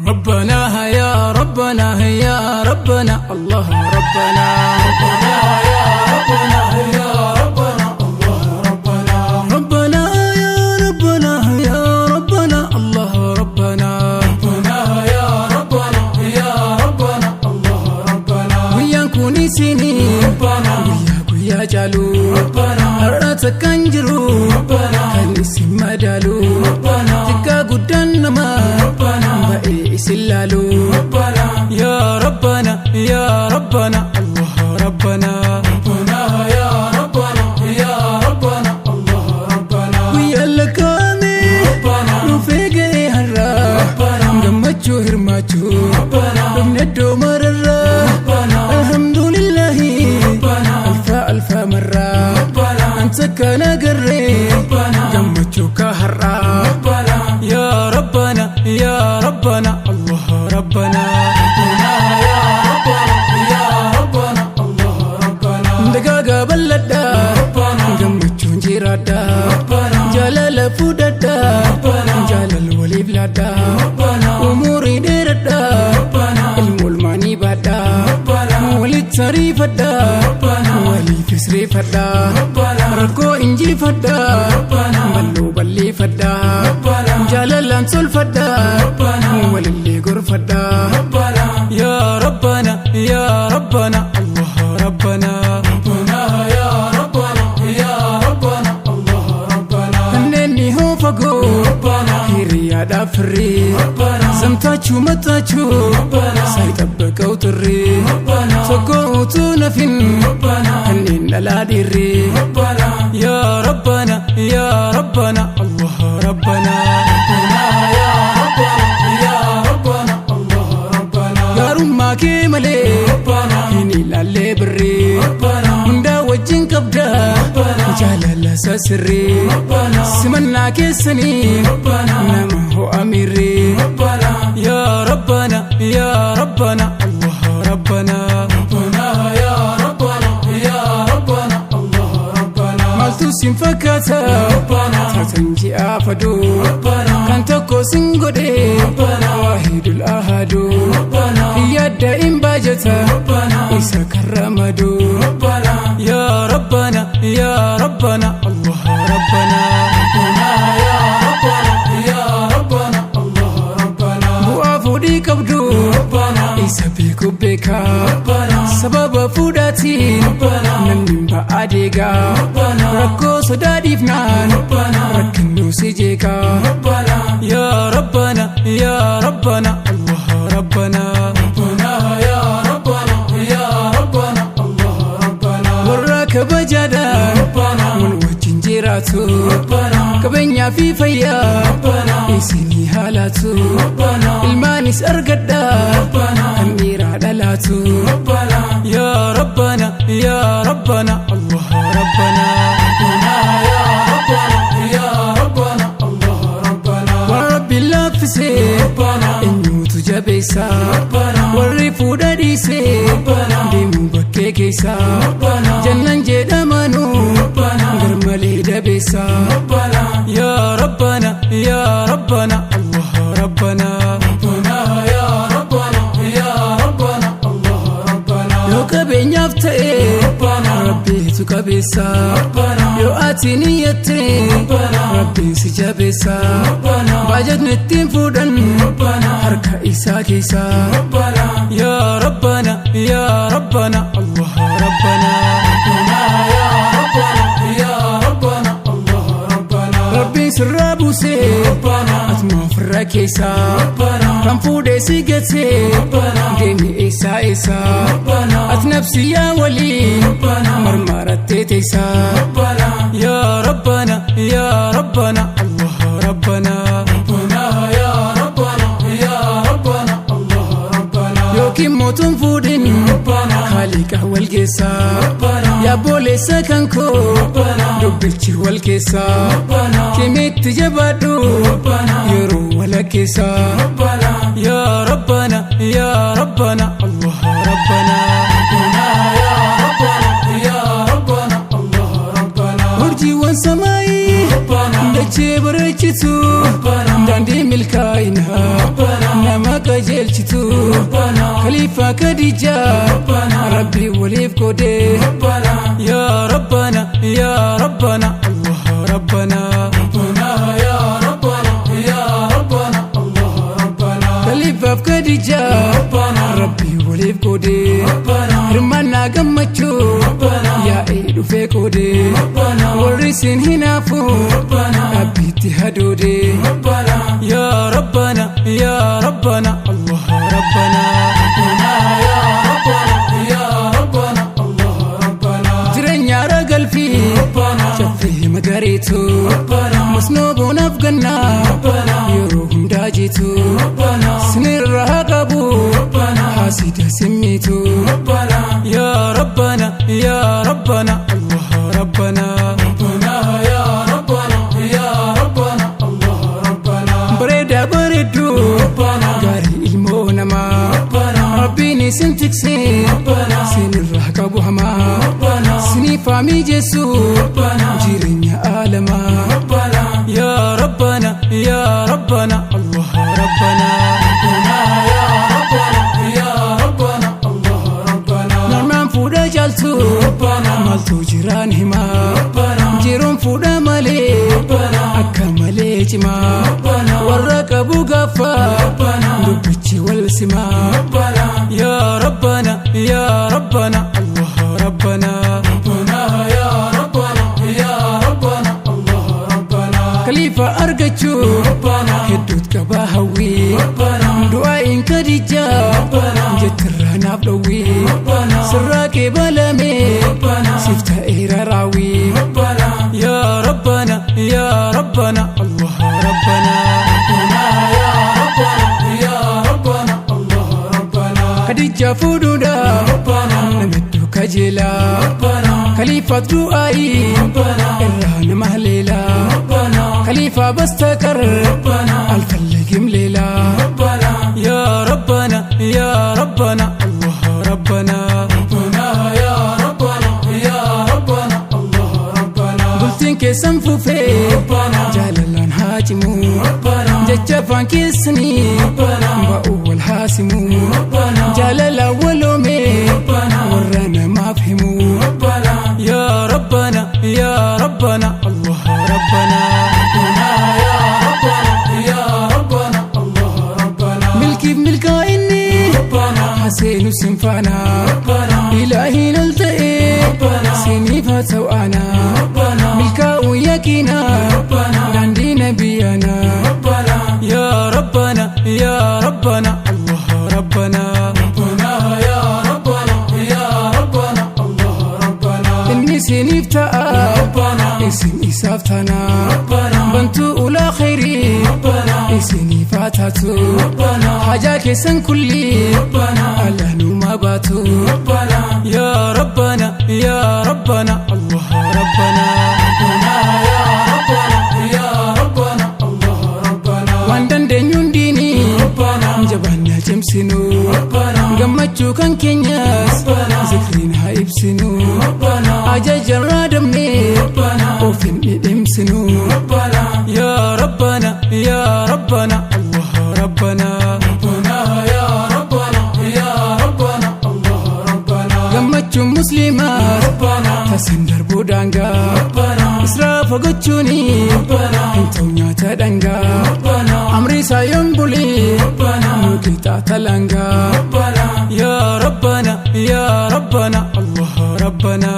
ربنا يا ربنا يا ربنا الله ربنا ربنا يا ربنا يا ربنا الله ربنا ربنا يا ربنا يا ربنا الله ربنا ربنا يا ربنا يا ربنا الله ربنا Guyyaan kun isinii ربنا guyyaa guyyaa caalu ربنا har'a takkaan jiru ربنا kan isin madaalu ربنا xiqqaa guddaan namaa ربنا ba'ee isin laalu ربنا يا ربنا يا ربنا الله ربنا ربنا يا ربنا يا ربنا الله ربنا Guyyaa lakkaa'ame ربنا dhufee ga'ee har'a ربنا gammachuu hirmaachuu ربنا dhufne iddoo mararra ربنا الحمد لله ربنا ألف ألف مرة ربنا أنت كان agarree ربنا gammachuu ka har'a ربنا يا ربنا يا ربنا الله ربنا ربنا يا ربنا يا ربنا الله ربنا Dagaagaa bal'adhaa ربنا gammachuun jiraadhaa ربنا jaalala fudhadhaa ربنا jaalala waliif laadhaa ربنا umurii dheeradhaa ربنا ilma olmaanii baadhaa ربنا walitti ariifadhaa ربنا waliif isreeffadhaa ربنا rakkoo injifadhaa ربنا balloo balleeffadhaa ربنا jaalalaan tolfadhaa ربنا walillee gorfadhaa ربنا يا ربنا يا ربنا الله ربنا ربنا يا ربنا يا ربنا الله ربنا Kanneen ni hoo fagoo ربنا hiriyaadhaaf firrii ربنا ሰምታችሁ መጣችሁ ربنا ሳይጠበቀው ጥሪ ربنا tokko utuu nafin ربنا kanneen dhalaa dhiirri ربنا يا ربنا يا ربنا الله ربنا ربنا يا ربنا يا ربنا الله ربنا Gaarummaa kee malee ربنا hin ilaallee birrii ربنا hundaa wajjin qabda ربنا jaalala sasirrii ربنا simannaa keessanii ربنا nama ho'a miirrii ربنا يا ربنا يا ربنا الله ربنا ربنا يا ربنا يا ربنا الله ربنا Maaltu sin fakkaata ربنا taatan ji'a faduu ربنا kan tokko sin godhe ربنا واحد الأحد ربنا yaadda in baajata ربنا isa karramadu ربنا يا ربنا يا ربنا الله ربنا ربنا يا ربنا يا ربنا الله ربنا Bu'aa fuudhii qabdu ربنا isa beeku beekaa ربنا sababa fuudhaatiin ربنا namni ba'aa deegaa ربنا rakkoo sodaa dhiifnaan ربنا rakkinnuu si jeeqaa ربنا يا ربنا يا ربنا الله ربنا ربنا يا ربنا يا ربنا الله ربنا Warra kabajaadhaan ربنا wal wajjin jiraatu ربنا qabeenyaa fi fayyaa ربنا isinii haalaatu ربنا ilmaanis argadhaa ربنا kan dhiiraa dhalaatu ربنا يا ربنا يا ربنا الله ربنا ربنا يا ربنا يا ربنا الله ربنا Waan rabbi laaffisee ربنا eenyuutu jabeessa ربنا warri fuudha dhiisee ربنا deemuu bakkee keessa ربنا jannan jedhamanu ربنا garmalee dabeessa ربنا يا ربنا يا ربنا الله ربنا ربنا يا ربنا يا ربنا الله ربنا Yoo qabeenyaaf ta'e ربنا rabbiitu qabeessa ربنا yoo ati niyyatte ربنا rabbiin si jabeessa ربنا baajatni ittiin fuudhan ربنا harka isaa keessa ربنا يا ربنا يا ربنا الله ربنا ربنا يا ربنا يا ربنا الله ربنا Rabbiin sirraa buusee ربنا atuma ofirra keessa ربنا kan fuudhee si gatee ربنا deemi eessaa eessaa ربنا ati nafsiyyaa waliin ربنا marmarattee teessaa ربنا يا ربنا يا ربنا الله ربنا ربنا يا ربنا يا ربنا الله ربنا Yookiin mootuun fuudhin ربنا Haaliqa wal keessaa ربنا yaa booleessa kan koo ربنا dubbichi wal keessaa ربنا kimitti jabaadhu ربنا yeroo wala keessaa ربنا يا ربنا يا ربنا الله ربنا ربنا يا ربنا يا ربنا الله ربنا Urjiiwwan samaayii ربنا dachee bareechitu ربنا daandii milkaa'inaa ربنا nama Qajeelchitu Khalifa Khadija Rabbi waliif qoode. Yaa Rabbana, yaa Rabbana, Allah Rabbana. Ya Rabbana, ya Rabbana, Allah Rabbana. Khalifaaf Khadija Rabbi waliif qoode. Hirmaannaa gammachuu yaa'ee dhufee qoode. Warri isin hinaafu dhaabbiitti hadoode. Yaa Rabbana, yaa Rabbana, Allah Rabbana. Ya Rabbana, ya Rabbana, Allah Rabbana. Jireenya galfii caffee magariitu masnoo boonaaf gannaa yeroo hundaa jiitu sinirra haa qabu haasida simmiitu. Yaa Rabbana, yaa Rabbana, Allah Rabbana. Ya Rabbana, ya Rabbana, Allah Rabbana. Bareedaa bareedduu gaarii ilmoo namaa Rabbiin isin tiksee sinirraa qabu hamaa siniif haa mijeessu jireenya aalamaa. Yaa Rabbana, yaa Rabbana, Allah Rabbana. Ya Rabbana, ya Rabbana, Allah Rabbana. Normaan fuudha caaltu maaltu jiraan himaa jiruun fuudha malee akka malee cimaa warra qabu gaafa dubbichi wal simaa. Yaa Rabbana, yaa Rabbana, Allah Rabbana. Ya Rabbana, ya Rabbana, Allah Rabbana. Khalifa argachuu hedduut qabaa hawwii du'aa'iin Khadija jettirraa naaf dhowwii sirraa kee balamee siif ta'eera raawwii. Yaa Rabbana, yaa Rabbana, Allah Rabbana. Ya Rabbana, ya Rabbana, Allah Rabbana. Khadija fuudhuudhaaf nama hedduu kajeelaa Khalifaat du'aa'ii irraa nama haleelaa Khalifa bastakar alfallegim leelaa. Yaa Rabbana, yaa Rabbana, Allah Rabbana. Ya Rabbana, ya Rabbana, Allah Rabbana. Bultiin keessan fufee jaalalaan haa cimu jecha afaan keessanii ba'uu wal haasimu jaalalaan waloomee warra namaaf himu. Yaa Rabbana, yaa Rabbana, Allah Rabbana. Ya Rabbana, ya Rabbana, Allah Rabbana. Milkiif milkaa'inni haseenu sinfaana ilaahiin ol ta'ee siniif haa ta'u ana milkaa'uu yaqiina daandii nabiyyaana. Yaa Rabbana, yaa Rabbana, Allah Rabbana. Ya Rabbana, ya Rabbana, Allah Rabbana. Inni siniif ta'a isin isaaf taana bantuu ulaa khayrii isiniif haa taatu hajaa keessan kullii alaanumaa baatu. Yaa Rabbana, yaa Rabbana, Allah Rabbana. Ya Rabbana, ya Rabbana, Allah Rabbana. Waan dandeenyuun diinii jabaannaa cimsinu gammachuu kan keenyas zikriin haa ibsinu ajajarraa dabnee of hin dhidhimsinu. Yaa Rabbana, yaa Rabbana, Allah Rabbana. Ya Rabbana, ya Rabbana, Allah Rabbana. Gammachuun musliimaas tasan darbuu daangaa israafa gochuuni hin ta'u nyaata dhangaa amri isaa yoon bulee nu qixaata langaa. Yaa Rabbana, yaa Rabbana, Allah Rabbana.